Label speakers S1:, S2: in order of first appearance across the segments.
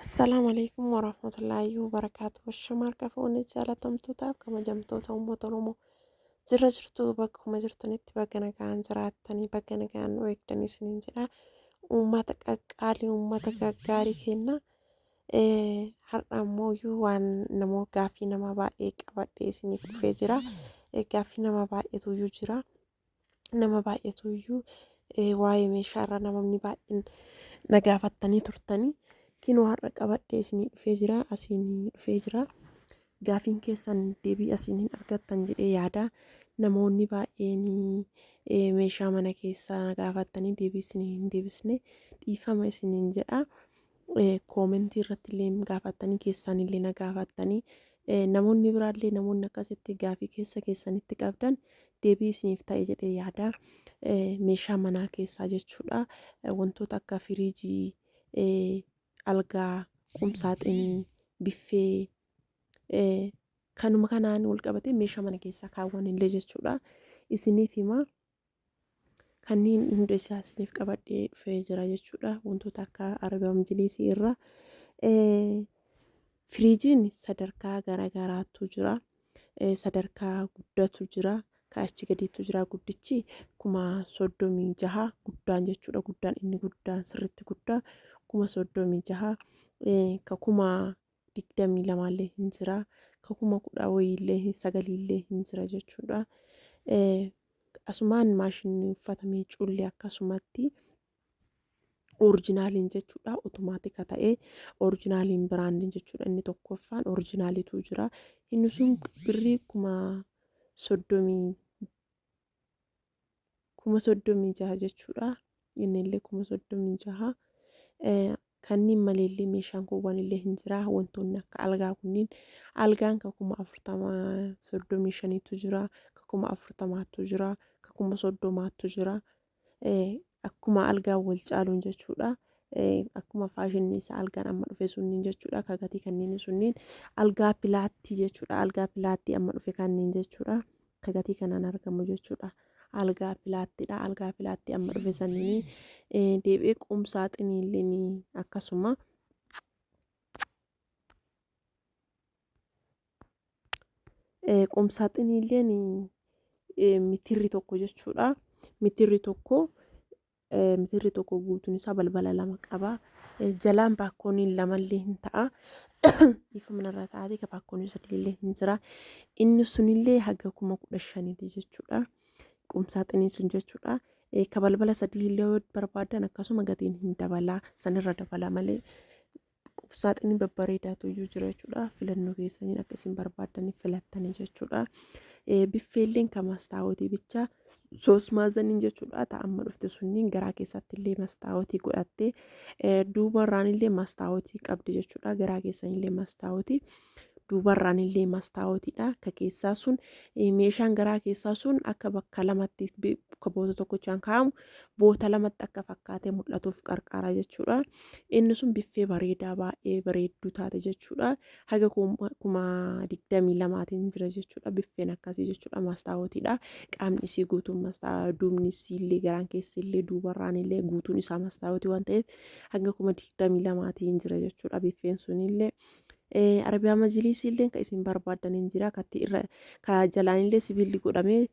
S1: Assalaamu alaikum warahmatullaahi wabarakaatu. Ashama harka fuune jaalatamtootaaf kabajamtoota uummata Oromoo jirra jirtu bakkuma jirtanitti bakka nagaan jiraattanii bakka nagaan nu eegdanii isiniin jedha. Uummata qaqqaalii uummata gaggaarii kenna. Har'a ammoo iyyuu waan namoo gaaffii nama baay'ee qabadhee isiniif dhufee jira. Gaaffii nama baay'eetu iyyuu jira. Nama baay'eetu iyyuu waa'ee meeshaarra namni baay'een na gaafattanii turtanii. Kinoo har'a qabadhee isinii dhufee jira. Asiin dhufee jira. Gaafiin keessan deebii asiin hin argattan jedhee yaada. Namoonni baay'een meeshaa mana keessaa na gaafattanii deebii isinii hin deebisne dhiifama isiniin jedha. Koomentii irratti illee gaafattanii keessaan illee na gaafattanii namoonni biraallee namoonni akkasitti gaafii keessa keessanitti qabdan deebii isiniif ta'e jedhee yaada. Meeshaa manaa keessaa jechuudha. Wantoota akka firiijii, algaa, qumsaaxinii, biffee kanuma kanaan wal qabatee meeshaa mana keessaa kaawwan illee jechuudha. Isiniif hima. Kanneen hunda isaa isiniif qabadhee dhufee jira jechuudha. Wantoota akka Arabaa Majliisii irra. Firiijiin sadarkaa garaagaraatu jira. Sadarkaa guddatu jira. Ka achi gadiitu jira. Guddichi 36,000 guddaan jechuudha. Guddaan inni guddaan sirriitti guddaa 36,000. Ka 22,000llee hin jira. Ka kuma kudha wayiillee sagaliillee hin jira jechuudha. Asumaan maashinni uffata miicuullee akkasumatti orijinaaliin jechuudha. Otomaatika ta'ee orijinaaliin biraandiin jechuudha. Inni tokkoffaan orijinaaliitu jira. Inni sun birrii 36,000 jechuudha. Inni illee 36,000. Kanneen maleellee meeshaan kuuwwan illee hin jira. Wantoonni akka algaa kunniin algaan ka 40,000 35tu jira. Ka 40,000tu jira. Ka 30,000tu jira. Akkuma algaan wal caaluun jechuudha. Akkuma faashinni isaa algaan amma dhufe sunniin jechuudha. Ka gatii kanneen sunniin algaa pilaattii jechuudha. Algaa pilaattii amma dhufe kanneen jechuudha. Ka gatii kanaan argamu jechuudha. Algaa pilaattidha. Algaa pilaattii amma dhufe saniin deebi'ee qumsaaxinii illee akkasuma. Qumsaaxinii illee mitirri tokko jechuudha. Mitirri tokko mitirri tokko guutuun isaa balbala lama qaba. Jalaan baakkooniin lamallee hin ta'a. Ifa manarraa taa'atee ka baakkooniin sadiillee hin jira. Inni sunillee haga 15,000ti jechuudha. Qumsaaxiniin sun jechuudha. Ka balbala sadiillee yoo barbaadan akkasuma gatiin hin dabalaa sanirra dabala malee qumsaaxinii babbareedaatu iyyuu jira jechuudha. Filannoo keessaniin akka isin barbaaddaniif filattanii jechuudha. Biffeelleen kan mastaawotii bicha soos maazaniin jechuudha. Ta amma dhufte sunniin garaa keessatti illee mastaawotii godhattee duubarraan illee mastaawotii qabdi jechuudha. Garaa keessan illee mastaawotii duubarraan illee mastaawotiidha. Ka keessaa sun meeshaan garaa keessaa sun akka bakka lamatti bakka boota tokkochaan kaa'amu boota lamatti akka fakkaatee mul'atuuf qarqaara jechuudha. Inni sun biffee bareedaa baay'ee bareedduu taate jechuudha. Haga 22,000tiin jira jechuudha. Biffeen akkasii jechuudha. Mastaawotiidha. Qaamni isii guutuun mastaa duubni isii illee garaan keessi illee duubarraan illee guutuun isaa mastaawotii waan ta'eef hanga 22,000tiin jira jechuudha. Biffeen sunillee. Arabiyaa majliisii illee kan isin barbaaddan hin jira. Katti irra ka jalaan illee sibiilli godhamee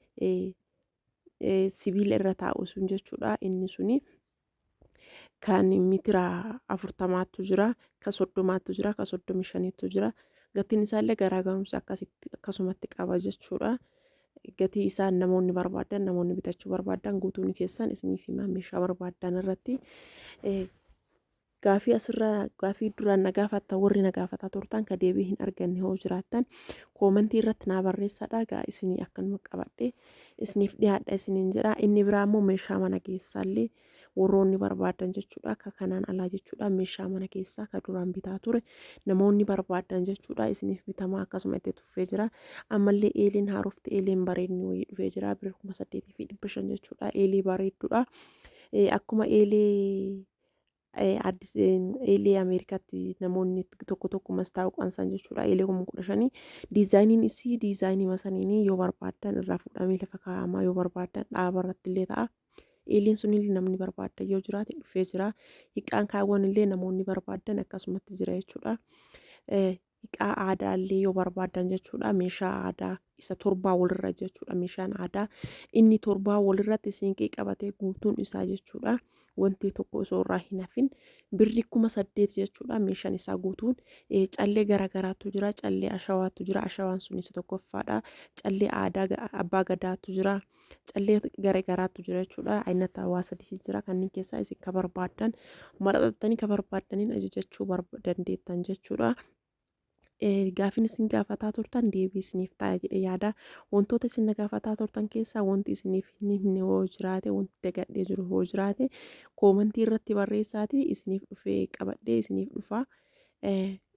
S1: sibiila irra taa'u sun jechuudha. Inni suni kan mitira 40tu jira, ka 30tu jira, ka 35tu jira. Gatiin isaallee garaagarumsa akkasitti akkasumatti qaba jechuudha. Gatii isaa namoonni barbaadan namoonni bitachuu barbaadan guutuun keessan isiniif himaa meeshaa barbaadan irratti. Gaafii asirra gaafii duraan na gaafattan warri na gaafataa turtan ka deebii hin arganne hoo jiraattan koomentii irratti naa barreessadha. Gaa isinii akkanuma qabadhe isiniif dhiyaadha isiniin jedha. Inni biraa immoo meeshaa mana keessaallee warroonni barbaadan jechuudha. Ka kanaan alaa jechuudha meeshaa mana keessaa ka duraan bitaa ture namoonni barbaadan jechuudha isiniif bitamaa akkasuma itti tuffee jira. Ammallee eeleen haarofti eeleen bareedni wayii dhufee jira. Birrii 8,500 jechuudha. Eelee bareedduudha. Akkuma eelee addis eelee Ameerikaatti namoonni tokko tokko mastaawuqaan isaan jechuudha. Eelee 15,000 diizaayiniin isii diizaayinii masaniinii yoo barbaaddan irraa fuudhamee lafa kaa'amaa yoo barbaaddan dhaaba irratti illee ta'a. Eeleen sunillee namni barbaaddan yoo jiraate dhufee jira. Hiqqaan kaawwan illee namoonni barbaaddan akkasumatti jira jechuudha. Hiqaa aadaa illee yoo barbaaddan jechuudha. Meeshaa aadaa isa torbaa walirra jechuudha. Meeshaan aadaa inni torbaa walirratti siinqee qabatee guutuun isaa jechuudha. Wanti tokko osoo irraa hin hafin birri 8000 jechuudha. Meeshaan isaa guutuun callee garaagaraatu jira. Callee ashawaatu jira. Ashawaan sun isa tokkoffaadha. Callee aadaa abbaa gadaatu jira. Callee garaagaraatu jira jechuudha. Aynata waa sadii jira. Kanneen keessaa isin ka barbaaddan maraxattanii ka barbaaddaniin ajajachuu dandeettan jechuudha. Gaafiin isin gaafataa turtan deebii isiniif ta'a jedhee yaada. Wantoota isin na gaafataa turtan keessaa wanti isiniif hin himne hoo jiraate, wanti dagadhee jiru hoo jiraate, koomantii irratti barreessaatii isiniif dhufee qabadhee isiniif dhufa.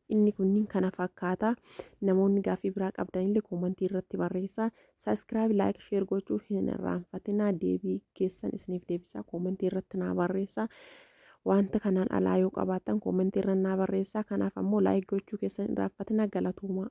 S1: Inni kunniin kana fakkaata. Namoonni gaafii biraa qabdanillee koomantii irratti barreessaa. Sabiskiraayib, laayik, sheer gochuu hin irraanfatinaa. Deebii keessan isiniif deebisaa, koomantii irratti naa barreessaa. Wanta kanaan alaa yoo qabaattan koomentii irra naa barreessaa. Kanaaf ammoo laayik gochuu keessan hin irraanfatinaa. Galatoomaa.